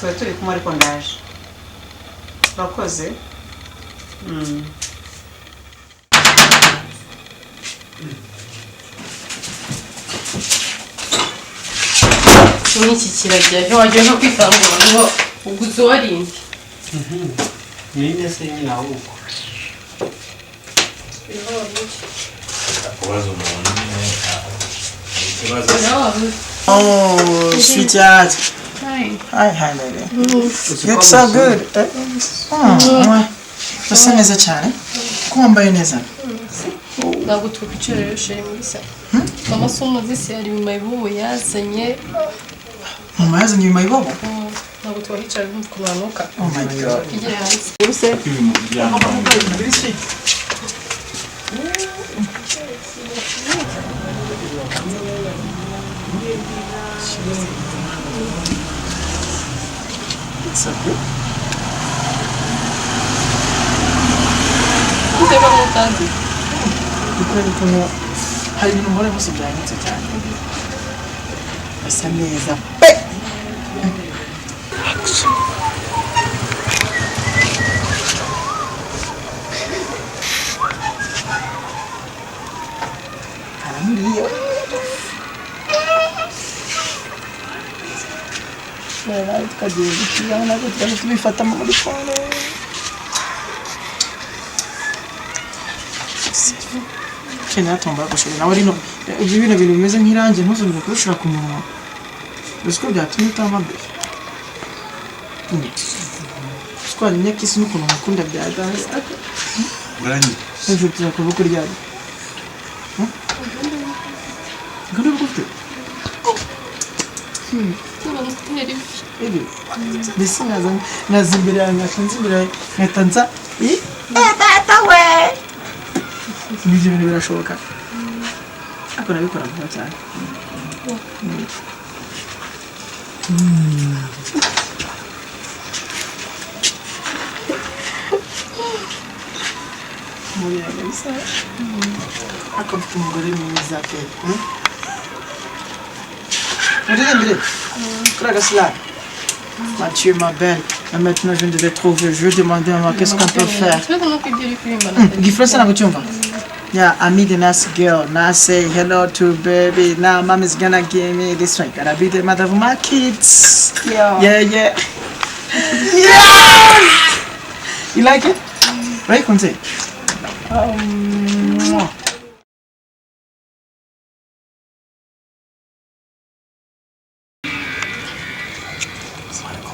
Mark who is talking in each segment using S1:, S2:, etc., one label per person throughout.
S1: twe turi kumwe ariko ndaje bakoze
S2: Niki kirajya cyo wagiye no kwitangura ngo uguze warindi.
S3: Ninde se nyina uko. Kubaza umuntu
S1: Oh, sweetheart. Hi, baby. You look so good. Usa neza cyane. Ko wambaye neza.
S2: Ntabwo twicarira sheri muri sale. Amasomo zise ari mu mayibobo yazanye.
S1: Mama yazanye mu mayibobo?
S2: Ntabwo twahicara kumanuka.
S1: Oh my god.
S2: Igere hanze. Use.
S1: It's so good.
S2: Uteba mutazi.
S1: Ukuri kuno hari ibintu mbona bose byanditse cyane. Asa neza pe. Aramuriyo. Nella cadeira, tirando a outra, tu me faz tamar de fora. Kena tomba kushira nawe rino ibintu bimeze nk'irange ntuzongere kurushira ku munwa. Bisko byatumye utambaye. Skwa nyakisi n'ukuntu mukunda byagaye.
S3: Urani.
S1: Ejo turakuba kurya. Ngano gute? Ebi. Bisi nazimbira ngatanzibira ngatanza. Tata we. Ibyo bintu birashoboka. Ako nabikora vuba cyane. Muri agisa. Ako mfungure mwiza pe. Regardez, regarde cela. Mathieu, ma belle. Maintenant, je devais trouver. Je vais demander à moi qu'est-ce qu'on peut faire. Yeah, I meet a nice girl. Now I say hello to baby. Now mommy's gonna give me this one. Gotta be the mother of my kids. Yeah. Yeah. You like it? Right, Kunze?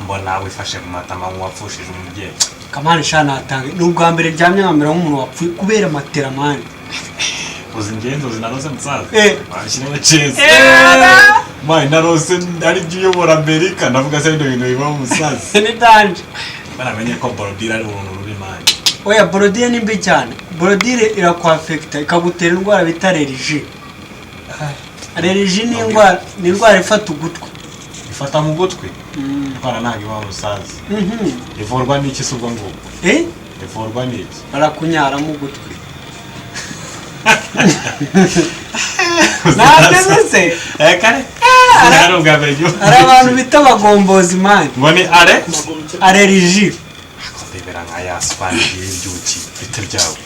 S3: Mbona wifashe mu matama nk'uwapfushije umubyeyi.
S4: Kamani shana atange n'ubwa mbere ryamye nkamera nk'umuntu wapfuye kubera matera mani.
S3: Uzi ngendo zinarose musaza. Bashira baceze. Mai narose ari byuyobora Amerika ndavuga se ibintu biba musaza.
S4: Ni danje.
S3: Baramenye ko Borodire ari umuntu ruri mani.
S4: Oya Borodire ni mbi cyane. Borodire irakwafekta ikagutera indwara bita allergie. Allergie ni indwara ifata ugutwi.
S3: Ifata mu gutwi. Kwa nanga iwa musaza. Ivurwa n'iki subwo ngo? Ivurwa n'iki?
S4: Barakunyara mu gutwi. Nabese.
S3: Kare. Naro gabeyo.
S4: Ara abantu bita bagombozi mani.
S3: Ngone are?
S4: Allergie.
S3: Akobebera nka yasfani y'ibyuki bite byawe.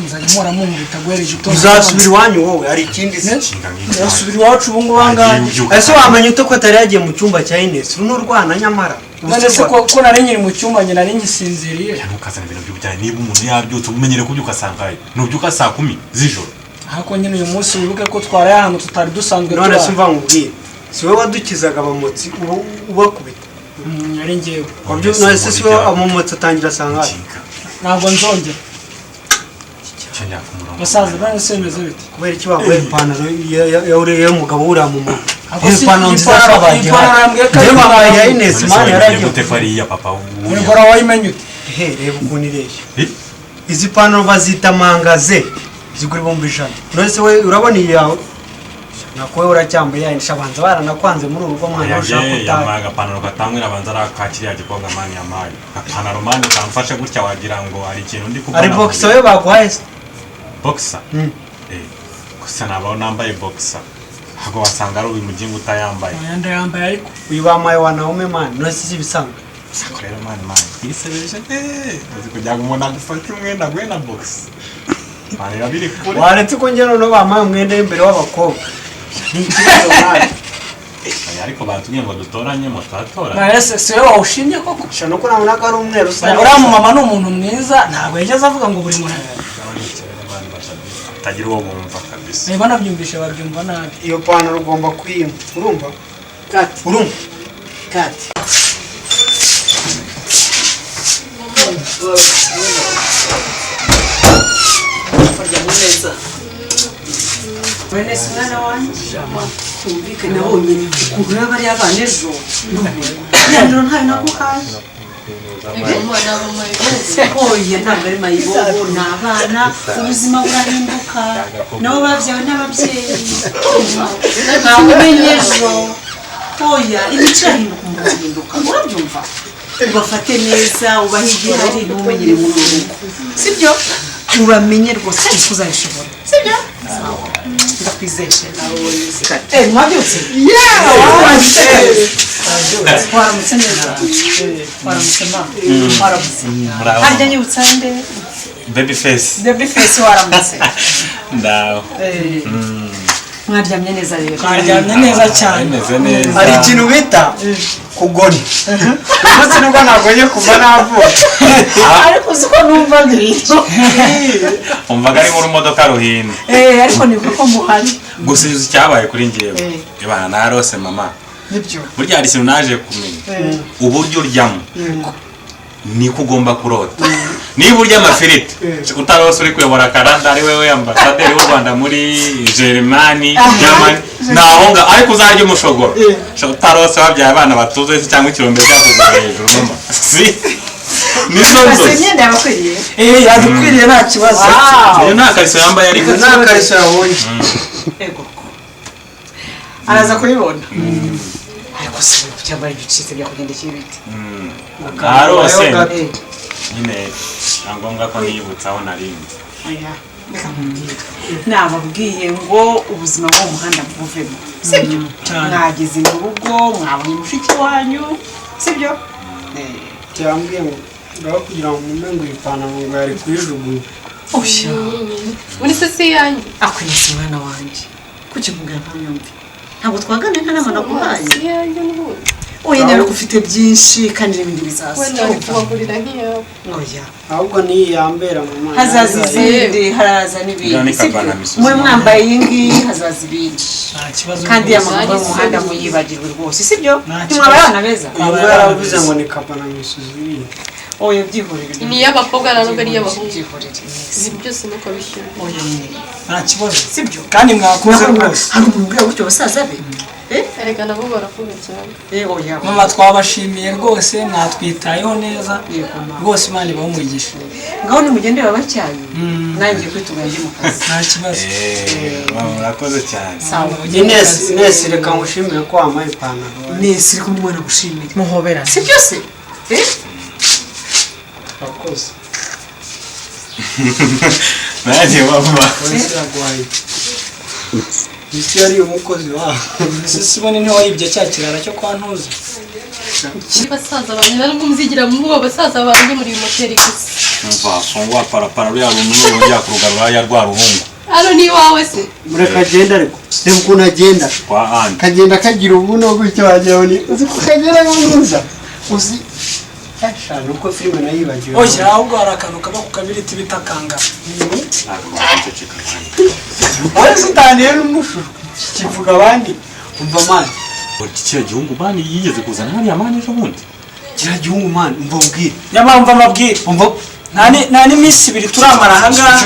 S1: Muzajya mungu bitagwereje uto.
S4: Uzasubira wanyu wowe ari ikindi se. Uzasubira wacu ubungu bangana. Ese wamenye ute ko atari yagiye mu cyumba cya Ines? Runo rwana nyamara.
S1: None se ko nari nyiri mu cyumba nyina nari ngisinziriye.
S3: Ntukazana ibintu by'ubujyanye niba umuntu yabyutse umenyere kubyuka sangaye. Nubyuka saa 10 z'ijoro.
S1: Hako nyine uyu munsi wibuke ko twaraye ahantu tutari dusanzwe
S4: twara. None se mva nkubwire. Si wowe wadukizaga abamotsi ubakubita.
S1: Ari ngewe.
S4: Wabyo none se si wowe amamotsi atangira sangaye.
S1: Ntabwo nzongera. Basaza bane semeze bite
S4: kubera iki bagwe ipantaro yaure y'umugabo uri mu
S1: ipantaro nziza abagiye
S4: reba ya Ines mani yaragiye
S3: gutefari ya papa
S1: ngora wayimenye ute
S4: reba ukuntu ireshya izi pantaro bazita mangaze ziguri bombi ijana none se we urabona yawe nakowe uracyambaye yanisha abanza baranakwanze muri urugo mwana ushaka
S3: kutaha yamaga pantaro gatangwe abanza arakakiriya gikonga mani ya mari pantaro mani kamfashe gutya wagira ngo ari ikintu ndi kubona
S4: ari box we bagwaye
S3: boxer gusa nabaho nambaye boxer Ntabwo wasanga ari uyu mugingo utayambaye.
S4: Yanda yambaye ariko uyu bamaye wanaume man no si bisanga.
S3: Rero mani kwisebeje uzi kugira ngo umuntu agufate umwenda gwena box. Mani yabiri kure.
S4: Waretse ko ngero no bamaye umwenda imbere w'abakobwa. Ni ikibazo mwana.
S3: Ariko batubwiye ngo dutoranye mutatora.
S5: Ese siwe wawushimye koko.
S4: Shano ko nabona ko ari umweru usa.
S5: Uriya mumama ni umuntu mwiza ntabwo yigeze avuga ngo buri muntu
S3: Tagira uwo bumva kabisa.
S5: niba nabyumvishe babyumva nabi.
S4: Iyo pantaro ugomba kwima urumva kati urumva kati
S6: Wene mwana wanje tumvikane nabonye ukuntu bari abana ejo yandiro ntayo nagukaje oya ntabwo ari mayibobo ni abana ubuzima burahinduka nabo babyawe n'ababyeyi ntawe umenye ejo oya imico irahinduka umuntu ahinduka urabyumva ubafate neza ubahe igihari ntumenyere mu rugo sibyo uramenye rwose ariko uzabishobora sibyo ndakwizeshe mwabyutse waramutse neza waramutse ma waramutse harya nyibutsa nde babyface waramutse
S3: Ndaho.
S6: mwaryamye neza rero
S5: twaryamye neza cyane.
S3: Imeze neza.
S4: hari ikintu bita kugona umunsi nubwo nagonye kuva navuka
S6: ariko uzi ko numva ibintu
S3: Umvaga ari muri modoka ruhinde.
S6: ariko ni kuko muhari
S3: Gusa izi cyabaye kuri ngiyewe. Ibana narose mama.
S6: nibyo
S3: Burya hari ikintu naje kumenya. Uburyo uryamo niko ugomba kurota. Niba urya amafiriti utarose uri kuyobora Canada ari wewe ambasaderi w'u Rwanda muri Germany, Germany nahonga ariko uzarya umushogoro. Utarose wabyaye abana batuze cyangwa ikirombe cyakuze hejuru mama. Si nizo nzozi.
S6: imyenda yabakwiriye
S5: yadukwiriye nta kibazo.
S3: Uyu nta kariso yambaye ariko
S4: nta kariso yabonye
S6: ego araza kubibona ariko si cyambara igicitse byakugendekeye ibiti
S3: narose nyine ngombwa ko niyibutsa aho narindi.
S6: oya reka nkubwire nababwiye ngo ubuzima bwo mu muhanda buvemo sibyo mwageze mu rugo mwabonye mushiki wanyu sibyo
S4: cyambwiye ngo ngaho kugira ngo mume ngo ipantaro ngo yari kuyijugunya
S6: oya
S2: Uri se si yanyu.
S6: akwiye si mwana wanjye kuki mubwira ntamyumve ntabwo twaganira nta nama naguhaye
S2: Si yanyu n'ubundi.
S6: oya rero ko ufite byinshi kandi n'ibindi bizaza
S2: Wenda bari kubagurira nk'iyawe.
S6: oya
S4: ahubwo niyi yambera mama
S6: hazaza izindi haraza n'ibindi sibyo muri mwambaye iyi ngiyi hazaza ibindi
S5: nta kibazo.
S6: kandi amagambo y'umuhanda muyibagirwe rwose sibyo
S5: Nta
S6: ntimwaba abana beza
S4: ntabwo yaravuze ngo ni kapana misuzi
S6: oya byihorere
S2: Ni iy'abakobwa ntabwo ari iy'abahungu.
S6: byihorere
S2: Ibi byose nuko bishyura.
S6: oya
S5: nta kibazo.
S6: sibyo
S5: kandi mwakoze rwose.
S6: hari umuntu ubwira gutyo basaza be
S2: Erega nabo baravuga cyane.
S6: oya
S5: mama twabashimiye rwose mwatwitayeho neza
S6: yego mama
S5: rwose Imana ibamwigishe.
S6: ngaho nimugendera bacyaye nanjye kwitunganya ndi mu kazi
S5: nta kibazo.
S3: Murakoze cyane.
S6: sawa
S4: Ines reka ngushimire ko wambaye ipantaro
S6: nese reka umwana gushimira muhobera sibyo se
S4: urakoze
S3: Nanjye mama.
S4: wese iragwaye isi yari umukozi wawe
S5: sibone ntiwayibye cya kirara cyo kwa Ntuzi.
S2: Basaza banjye ntabwo muzigira mu bo basaza banjye muri moteri gusa.
S3: Umva fungwa parapara rya rumuntu rujya kurugarura ya rwa ruhungu.
S2: Hano ni iwawe se.
S4: mureka agenda ariko reba ukuntu agenda
S3: Kwa andi.
S4: kagenda kagira ubuno gutyo wagira ngo ni uzi ko kagera nkuza uzi ashana uko filime nayibagiwe
S5: oya ahubwo hari akantu kaba ku kabiriti bita kangara.
S4: wowe sitaniye n'umushuru kivuga abandi umva mani
S3: Kiriya gihungu mani yigeze kuzana hariya mani ejo bundi.
S4: kiriya gihungu mani umva ubwire
S5: nyamamva amabwire
S4: umva
S5: nta n'iminsi ibiri turamara ahangaha.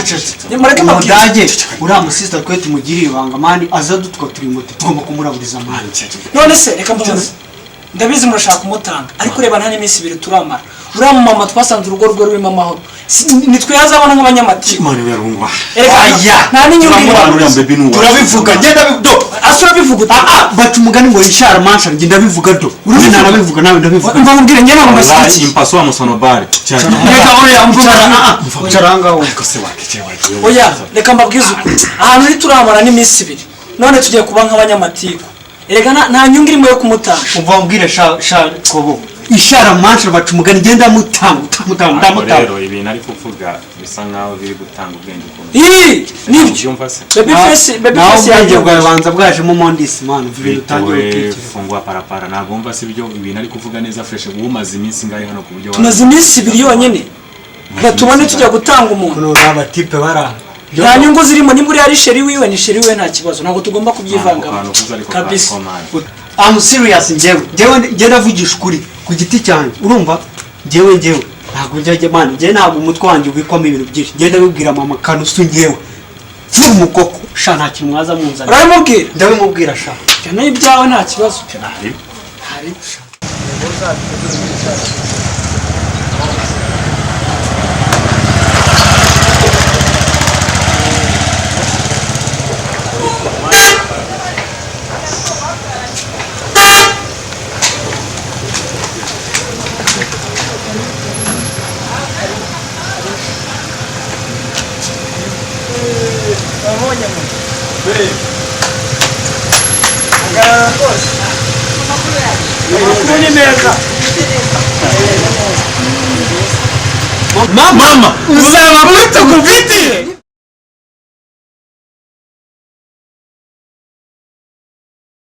S5: mureke amabwire.
S4: umudage uriya musista twe tumugirire ibanga mani aza dutwa turi moto tugomba kumuraburiza mani
S5: none se reka mbabaze ndabizi murashaka kumutanga ariko reba nta n'iminsi ibiri turamara uriya mumama twasanze urugo rwe rurimo amahoro nitwe yazabona nk'abanyamatiku.
S3: Mani yarumva.
S5: nta n'inyungu
S4: turabivuga ngenda do
S5: asa urabivuga uti
S4: baca umugani ngo yishara mansha ngenda bivuga do uruzi narabivuga nawe ndabivuga
S5: mva mubwire njye ntabwo mbashyigikiye.
S3: Impaso wa musonobare.
S4: reka oya mvuga caranga wowe
S3: Kose wakiche waje.
S5: oya reka mbabwize ukuri ahantu uri turamara n'iminsi ibiri none tugiye kuba nk'abanyamatiku erega nta nyungu irimo yo kumutanga
S4: umva mbwire sha kobo ishara manshi baca umugani genda ndamutanga
S3: rero ibintu ari kuvuga bisa nkaho biri gutanga ubwenge ukuntu
S5: nibyo baby face
S4: yagiye bwabanza bwajemo mondisi man vile utangiye
S3: fungwa parapara ntabwo mva si byo ibintu ari kuvuga neza fresh umaze iminsi ngahe hano ku buryo
S5: tumaze iminsi 2 yonyine tubone tujya gutanga umuntu
S4: kuno aba type bara
S5: nta nyungu zirimo nimba uri ari sheri wiwe ni sheri wiwe nta kibazo ntabwo tugomba kubyivanga kabisa
S4: I'm serious njyewe ndavugisha ukuri ku giti cyane urumva njyewe ntabwo njye man njye ntabwo umutwe wanjye ubikwamo ibintu byinshi njye ndabibwira mama kanusu njyewe furu umukoko sha nta kintu mwaza munzana
S5: urabimubwira
S4: ndabimubwira sha
S5: cyane ibyawe nta kibazo
S3: hari Mama, uzaba mtu kupitia